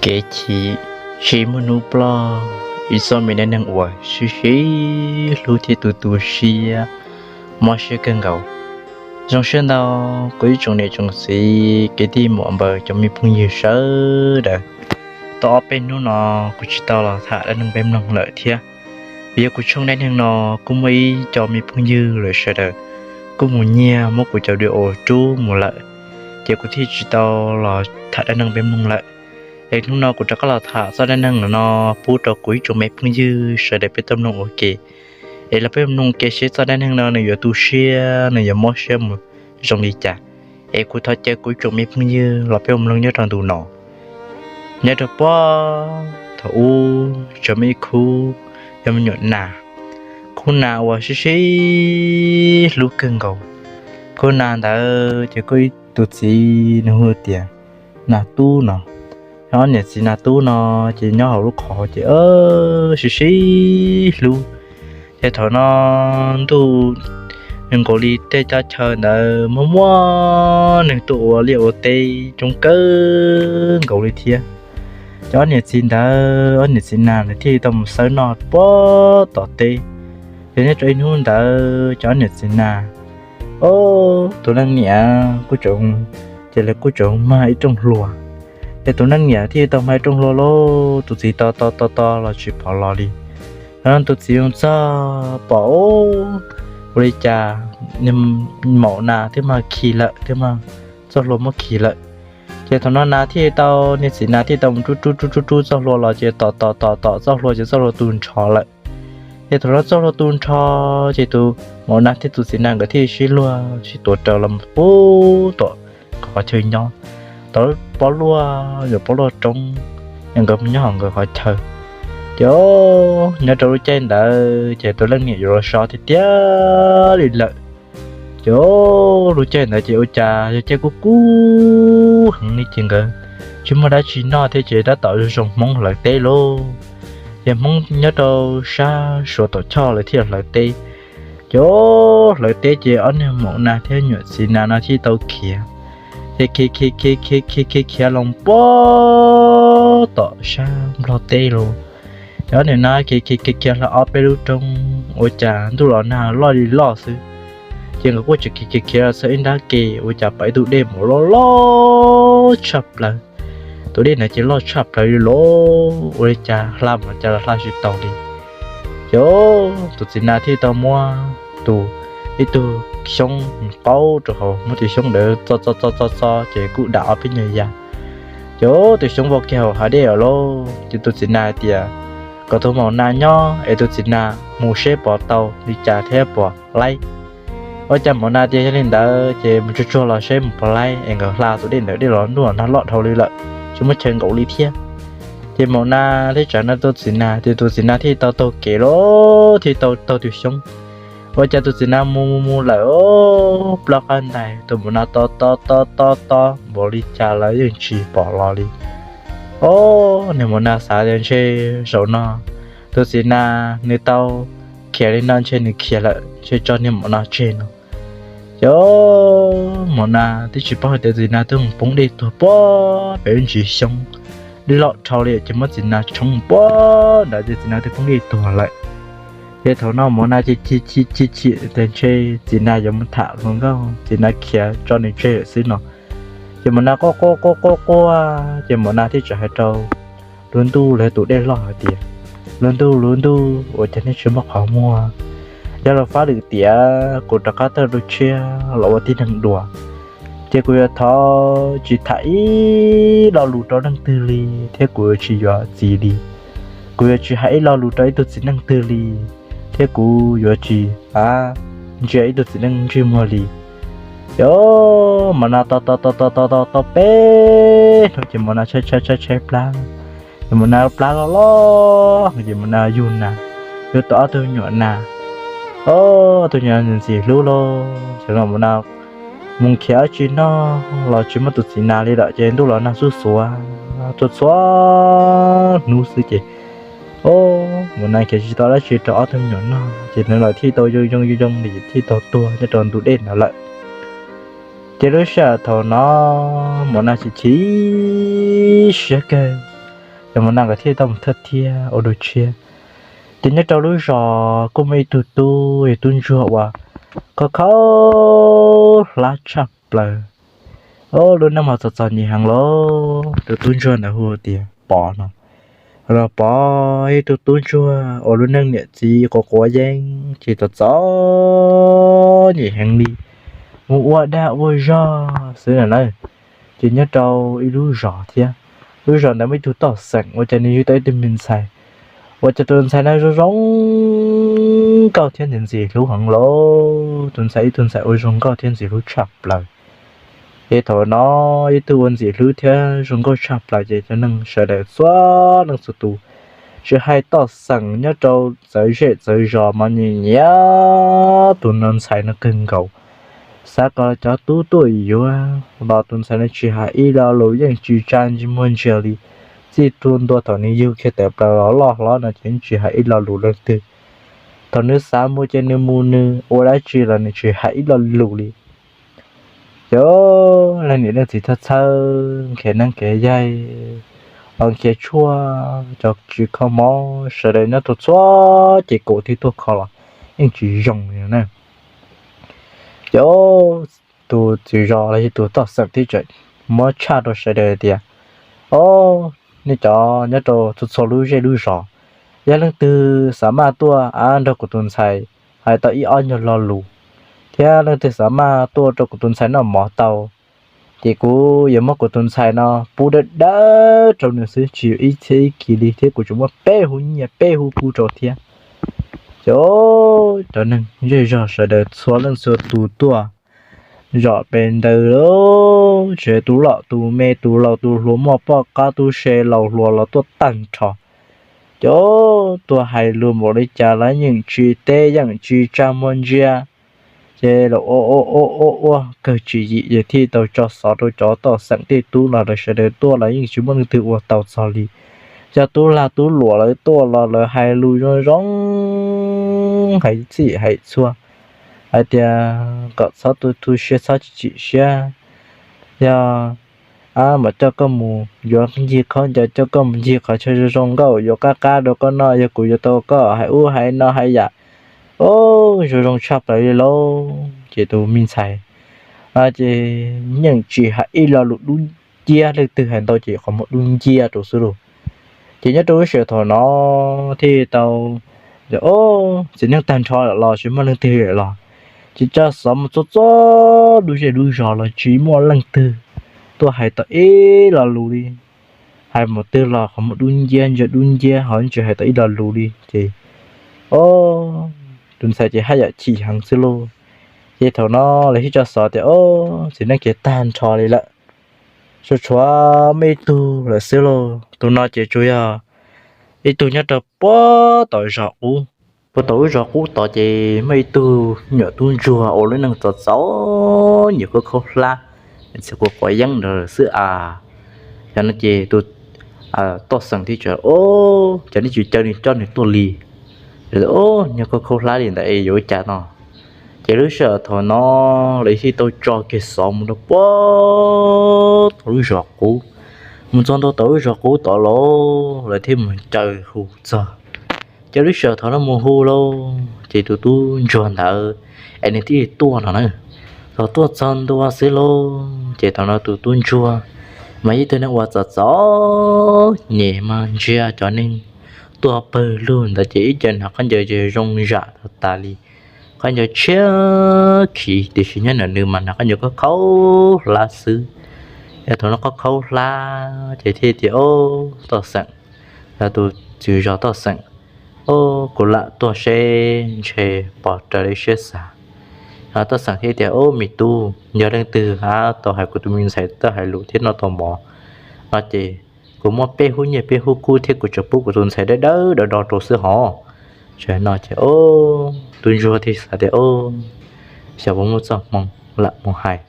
Kev chim tsis muaj hnub ploj, ib txoj me dab neeg uas sib sib hlub thiab tu tu siab, mob siab kawg nkaus. Zoo siab ntau, kuv ib tsoom niam tsoom txiv kwv tij muam npawg cov me phooj ywg sawv daws. Tau ob peb hnub no kuv tsis tau los tham dab neeg peb mloog lawm thiab. Vim yog kuv tshooj dab neeg no kuj muaj ib co me phooj ywg lawm sawv daws kuj mus nyiag muab kuv cov video rub mus lawm, ces kuv thiaj tsis tau los tham dab neeg peb mloog lawm. Es hnub no kuv rov qab los tham txoj dab neeg no pub rau kuv ib tsoom me phooj ywg sawv daws peb tau mloog ua ke. Es los peb mloog ua ke seb txoj dab neeg no nws yuav tu siab, nws yuav mob siab mus zoo li cas. Es kuv thov caw kuv ib tsoom me phooj ywg los peb mloog nyob rau ntu no. Nyob rau puag thaum ub, tseem muaj ib khub, yog me nyuam nas, khub nas uas sib sib hlub kawg nkaus. Khub nas ntawd ces kuj ib tus txiv nws hu tias Nas Tub no. Ob niam txiv Nas Tub no ces nyob hauv lub qhov ces sib sib hlub. Ces thaum no ntuj nkaus li tej teb chaws ntawd muaj muaj neeg tuaj ua liaj ua teb coob kawg nkaus li thiab. Ces ob niam txiv ntawd, ob niam txiv nas ntawd thiaj tau mus xawb noj puag tom teb. Ces nyob rau ib hnub ntawd ces ob niam txiv nas, o, tus leej niam kuj tseem, ces lawv kuj tseem mag ib rooj hlua. Ces tus leej niam thiaj tau mag ib rooj hlua lauj, tus txiv tos tos tos tos los tsis pom los li. Thaum no tus txiv mus txog pom, ua li cas maum nas twb mag khi lawm, twb mag txoj hlua muab khi lawm. Ces thaum no nas thiaj tau, niag txiv nas thiaj tau mus rub rub rub rub rub txoj hlua los ces tom tom tom tom txoj hlua ces txoj hlua tu nrho lawm. Ces thaum no txoj hlua tu nrho, ces tus maum nas thiab tus txiv nas nkawd thiaj sib luag sib tuav rawv los pub tom qhov chaw nyob, tom pob luaj, yog pob luaj roob, nkawd mus nyob hauv nkawd qhov chaw. Ces nyob rau lub caij ntawd ces tus leej niam yuav los so tiag tiag li lawm. Ces lub caij ntawd ces ua cas yog caij kub kub heev li ces nkawd tsis muaj dab tsi noj thiab ces tab tom zoo Hmoob hlawv teb lauj. Ces Hmoob nyob rau sab Suav Tom Choj lawv thiaj hlawv teb. Ces hlawv teb ces ob niag maum nas thiab nyuam txiv nas no thiaj tau khiav. Ces khiav khiav khiav khiav khiav khiav khiav los puag tom sab Nplog teb lauj. Ces ob niag nas khiav khiav khiav khiav hla ob peb lub roob ua cas ntuj los nag loj li loj xwb. Ces nkawd kuj tseem khiav khiav khiav los txog ib nrab ke ua cas pom ib tug dej mus loj loj tshaj plaws. Tus dej ntawd ces loj tshaj plaws li lauj, ua li cas hla mas cas los hla tsis tau li. Ces tus txiv nas thiaj tau muab tus, ib tug xyoob qaub rau hauv, muab tus xyoob ntawd txo txo txo txo txo ces kuj dam ob peb nyuag ya. Ces tus xyoob vau kiag hauv hav dej lawm lauj. Ces tus txiv nas hais tias kom tus maum nas nyob es tus txiv nas mus seb puas tau li cas thiab puas laib. Ua cas maum nas tias yog li ntawd ces mus tsuag tsuag los seb mus puas laib es nkawd hla tus dej ntawd dej los ntuj los nag loj dhau li lawm, tsis muaj chaw nkaum li thiab. Ces maum nas thiaj tsa no tus txiv nas ces tus txiv nas thiaj tau taug kev lauj, thiaj tau taug tus xyoob. Ua cas tus txiv nas mus mus mus lawm, plaub qab ntais tus maum nas tos tos tos tos tos npaum li cas los yeej tsis pom los li. Ob niag maum nas xav tias ntshe zaum no tus txiv nas nws tau khiav li no ntshe nws khiav lawm ntshe tso niag maum nas tseg no. Ces maum nas twb tsis paub hais tias txiv nas twb mus poob dej tuag puag pem lub ntsis xyoob, dej loj dhau li ces muab txiv nas tshoob puag nrad ces txiv nas twb poob dej tuag lawm. Ces thaum no maum nas ces chim chim chim chim tias ntshe txiv nas yuav mus tham hluas nkauj, txiv nas khiav tso nws tseg lawm xwb no. Ces maum nas quaj quaj quaj quaj quaj ces maum nas thiaj tsa hais rau lub ntuj los yog tus dej loj hais tias, lub ntuj lub ntuj, ua cas nej tsis muaj qhov muag? Yog los fab lwm tiam kuv rov qab tawm lub tshiab los ua tib neeg dua, ces kuv yuav thov tsis tham ib lo lus rau leej twg li, thiab kuv yuav tsis yuav txiv li. Kuv yuav tsis hais ib lo lus rau ib tug txiv neej twg li, thiab kuv yuav tsis ntsia ib tug txiv neej ntsej muag li. Ces maum nas tos tos tos tos tos tos peb hnub ces maum nas tshaib tshaib tshaib tshaib plab. Ces maum nas plab loj loj ces maum nas yug nas, yug tau ob tug nyuam nas. Ob tug nyuam nas ntxim hlub lauj, ces maum nas mus khiav dab tsi noj los tsis muaj tus txiv nas li lawm ces ntuj los nag xuj xuav txhua txhua hnub xwb ces maum nas khiav tsis tau dab tsi rau ob tug nyuam noj ces nws los thiaj tau yoo yoo yoo li thiaj tau tuag nyob rau ntu dej ntawd lawm. Ces lub sij hawm thaum no maum nas chim chim siab kawg, Ces mus no nkawd thiaj tau mus thawj thiab ua dua tshiab. Ces nyob rau lub zos kuj muaj ib tug tub, yog tub ntsuag uas kho khaub hlab tshaj plaws. Lub neej mas txom txom nyem heev los tus tub ntsuag ntawd hu tias Pov no. Los Pov ib tug tub ntsuag uas lub neej niam txiv quav quav yeeb ces txom txom nyem heev li, mus ua dag ua zog xwb na. Ces nyob rau ib lub zos thiab, lub zos ntawd muaj ib tug toj xeem ua cas nws yug tau ib tug me ntxhais, ua cas tus ntxhais no zoo zoo nkauj thiab ntxim ntxim hlub heev los. Tus ntxhais ib tug ntxhais uas zoo nkauj thiab ntxim hlub tshaj plaws. Ces thaum no ib tug uas ntxim hlub thiab zoo nkauj tshaj plaws ces cov neeg sawv daws txhua leej txhua tus, tsis hais toj xeem nyob rau txawv zej txawv zos mas nyiam nyiam tus no ntxhais no kawg nkaus. Xav kom cov tub tuaj yuav los tus ntxhais no tsis hais ib lo lus, yeej tsis tsa muag ntsia li. Txij tua ntua thaum nws yug kiag tawm plaws los loj hlob no ces yeej tsis hais ib lo lus leej twg. Thaum nws xav mus ces nws mus, nws ua dab tsi los nws tsis hais ib lo lus li. Ces leej niam leej txiv txhawj txhawj, nrhiav neeb nrhiav yaig los nrhiav tshuaj, cov tsis kho mob sawv daws nyob rau txhua ces kaum twg tuaj kho los yeej tsis zoo li na. Ces tus txiv zos los yog tus toj xeem thiaj tseem muab tshaj rau sawv daws tias, Au, nej cov nyob rau txhua txhua lub zej lub zos, yog leej twg xav maj tuaj nrog kuv tus ntxhais hais tau ib ob nyuag lo lus, thiab leej twg xav maj tuaj rau kuv tus ntxhais noj mov tau, ces kuv yuav muab kuv tus ntxhais no pub dawb dawb rau nws xwb, tsis yuav ib txhiab ib kis li, thiab kuv tseem muab peb hub nyiaj peb hub kub rau thiab. Ces cov neeg zej zog sawv daws txhua leej txhua tus tuaj zom pes ntawd, tsev tus loj tus me, tus laus tus hluas, muaj poj qab tub se laus hluas los tuaj tag nrho. Ces tuaj hais lus npaum li cas los yeej tsis teb yeej tsis tsa muag ntsia. Ces los ua ua ua ua kawg tswv yim ces thiaj tau tso xov rau cov toj xeem tej tub los lawv sawv daws tuaj los yeej tsis muaj leej twg ua tau txog li. Cov tub lag tub luam lawv tuaj los lawv hais lus zoo zoo, hais txhij hais txhua, hais tias kom txhob tu tu siab, txhob tsim tsim siab. Yog mam coj koj mus yuav ncig khaub ncaws, coj koj mus ncig qhov chaw zoo zoo nkauj, yuav qab qab rau koj noj, yog kuv yuav tau koj, hais ub hais no hais yam, o, zoo zoo tshaj plaws li lauj. Ces tus me ntxhais ces yeej tsis hais ib lo lus, dub nciab, leej twg hais ntau ces qhov muag dub nciab rau xwb lauj. Ces nyob rau lub sij hawm thaum no thiaj tau, o, txiv neej tag nrho lawm los tsis muaj leej twg lawm los, ces tso xov mus txog txhua lub zej lub zos los tsis muaj leej twg tuaj hais tau ib lo lus li. Hais mus twg los qhov muag dub nciab ntsia dub nciab, ho tsis hais tau ib lo lus li. Ces, o, tus ntxhais ces haj yam chim heev xwb lauj. Ces thaum no lawv thiaj tso xov tias, o, txiv neej ces tag nrho li lawm, tsuas tshuav muaj ib tug lawm xwb lauj. Tus no ces tsuas yog ib tug nyob rau puag tom zos qub. Puag tom lub zos qub tod ces muaj ib tug nyuam tub ntsuag ua lub neej txom txom nyem, khaub khaub hlab, txiv quav quav yeeb ntawd xwb as. Yog no ces tus toj xeem thiaj tias, o, cas nej tsis caw nws coj nws tuaj li? Nyuag khaub khaub hlab li ntawd es yuav ua cas no? Ces lub sij hawm thaum no lawv thiaj tau tso kiag xov mus rau puag tom lub zos qub. Mus txog ntua tom lub zos qub tod los lawv thiaj mus caw hu txog. Ces lub sij hawm thaum no mus hu lauj, ces tus tub ntsuag ntawd es nws thiaj li tuaj no na. Thaum tuaj txog ntua xwb lauj, ces thaum no tus tub ntsuag mas ib tug neeg uas txom txom nyem mas ntsia cov neeg tuaj pawg lug ntawd ces ib co hnav khaub ncaws zoo zam tas tas li, khaub ncaws tshiab khiv, tiam sis nyob ntawm nws mas hnav khaub ncaws khaub khaub hlab xwb. Yog thaum no khaub khaub hlab ces thiaj tias, o, toj xeem, yog tus tswv zos toj xeem, o, kuv lam tuaj seb ntshe pom raws li siab xav. Toj xeem thiaj tias, o, me tub, yog leej twg tau hais kuv tus me ntxhais tau hais lus thiab noj tau mov no ces kuv muab peb hub nyiaj peb hub kub thiab kuv tseem pub kuv tus ntxhais dawb dawb do do rau xwb hos. Tseem no ces, o, tus ntsuag thiaj xav tias, o, xyov puas muaj txoj hmoo lam mus hais.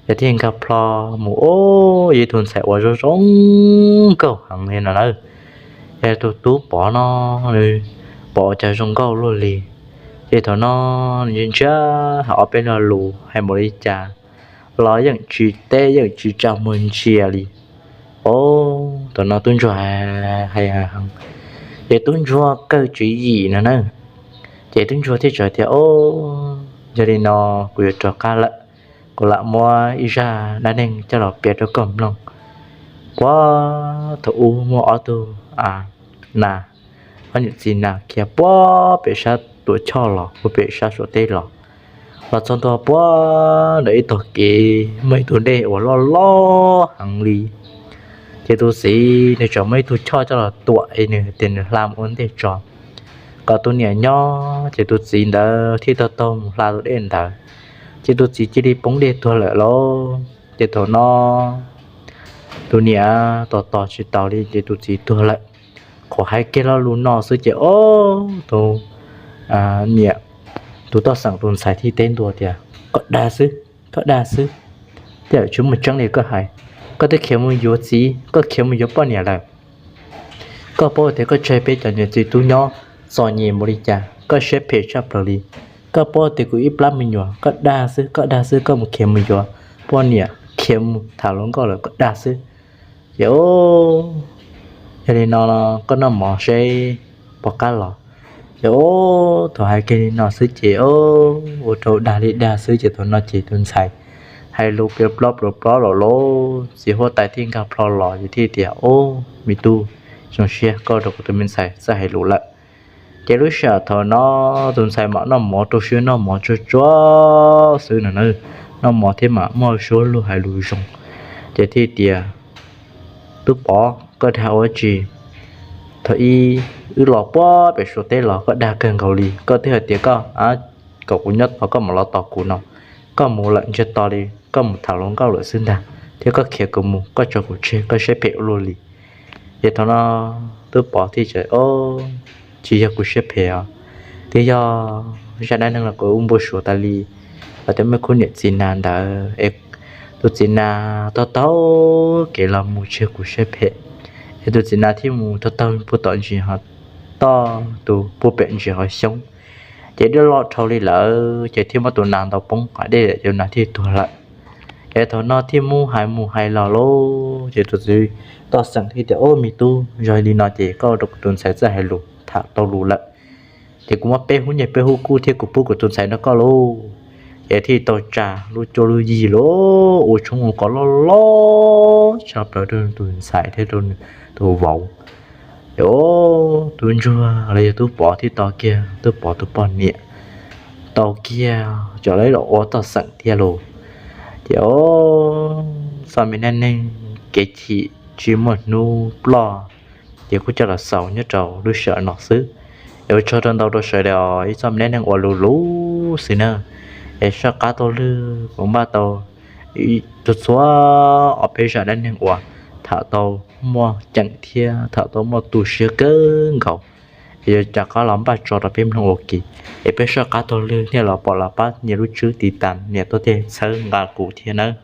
Ces thiaj nkag plho mus, o, yog ib tug ntxhais uas zoo zoo nkauj heev li no lawm. Yog tus tub Pov no, nws pom cas zoo nkauj luaj li. Ces thaum no nws ntsib hais ob peb lo lus hais npaum li cas los yeej tsis teb yeej tsis tsa muag ntsia li. Ob, thaum no tub ntsuag hais, ces tub ntsuag kawg tswv yim no na, ces tub ntsuag thiaj teb tias, Ob, yog li no kuv yuav rov qab lawm, kuv lam muab ib zaj dab neeg coj los piav rau koj mloog. Puag thaum ub muaj ob tug nas, ob niam txiv nas khiav puag pem sab tuam tshoj los puag pem sab suav teb los. Los txog ntua puag ntawm ib tog kev muaj ib tug dej uas loj loj heev li. Ces tus txiv nws tseem muaj ib tug choj coj los tuam es nws tias nws hla mus ua ntej tso kom tus niam nyob, ces tus txiv ntawd thiaj taug taug mus hla tus dej ntawd, ces tus txiv cia li poob dej tuag lawm lauj. Ces thaum no tus niam tos tos tsis taus li ces tus txiv tuag lawm. Qhuav hais kiag lo lus no xwb ces ob, tus niam, tus toj xeem tus ntxhais thiaj teb ntua tias, Koj dag xwb, koj dag xwb, tej zaum tsis muaj tseeb li koj hais. Koj twb khiav mus yuav txiv, koj khiav mus yuav poj niam lawm. Koj paub tias koj tseg peb cov niam txiv tub nyob txom nyem npaum li cas, koj siab phem tshaj plaws li. Koj paub tias kuv ib plab me nyuam, koj dag xwb, koj dag xwb, koj mus khiav mus yuav poj niam, khiav mus tham hluas nkauj lawm, koj dag xwb. Ces yog li no koj noj mov seb puas qab los. Ces thaum hais kiag li no xwb ces ua rau dag li dag xwb ces thaum no ces tus ntxhais hais lus plob plob plob plob los lauj, txiv huab tais thiaj nkag plho los ces thiaj tias, Ob, me tub, zoo siab koj rau kuv tus me ntxhais txawj hais lus lawm. Ces lub sij hawm thaum no tus ntxhais mam noj mov rau siab noj mov tsuag tsuag xwb no na, noj mov thiab mam muaj suab luag hais lus zoo. Ces thiaj tias, Tub Pov, koj dag ua tsi? Thaum ub wb los puag pem suav teb los koj dag kawg nkaus li, koj twb hais tias koj kom kuv nyob tos koj mam los tos kuv no, koj mus lawm ntsiag to li, koj mus tham hluas nkauj lawm xwb ntag, thiab koj khiav kuv mus, koj tso kuv tseg, koj siab phem ua luaj li. Ces thaum no Tub Pov thiaj tias, Ob, tsis yog kuv siab phem os, twb yog zaj dab neeg los kuv ua npau suav tas li, los tias muaj khub niam txiv nas ntawd es tus txiv nas taug taug kev los mus tseg kuv siab phem, es tus txiv nas thiaj mus taug taug puag tom ntsis ho toj tus puag pem ntsis ho xyoob, ces dej loj dhau li lawm ces thiaj muab tus nas ntaus poob hav dej, tus nas thiaj tuag lawm. Ces thaum no thiaj muab hais mus hais los lauj, ces tus txiv toj xeem thiaj tias, Ob, me tub, yog li no ces koj rau kuv tus ntxhais txawj hais lus tham tau lus lawm, ces kuv muab peb hub nyiaj peb hub kub thiab kuv pub kuv tus ntxhais rau koj lauj. Ces thiaj tau tsa lub cuab lub yig lauj, ua tshoob ua kos loj loj tshaj plaws rau tus ntxhais thiab rau tus vauv. Ces tus ntsuag los yog Tub Pov thiaj tau kiag Tub Pov tus poj niam, tau kiag cov lawv los ua toj xeem thiab lauj. Ces txoj me dab neeg kev chim tsis muaj hnub ploj ces kuj coj los xaus nyob rau lub sij hawm no xwb. Es ua tsaug rau ntau rau sawv daws, ib txoj me dab neeg uas luv luv xwb na. Es soj qab taug lw kuv npaj tau txhua txhua ob peb zaj dab neeg uas tham tau muaj ceem thiab tham tau muaj tu siab kawg nkaus. Es yuav rov qab los npaj tso rau peb mloog ua ke. Es peb soj qab taug lw thiaj los pom los pab nias lub tswb tiv tas nias tuaj tej txhawb nqa kuv thiab nawb.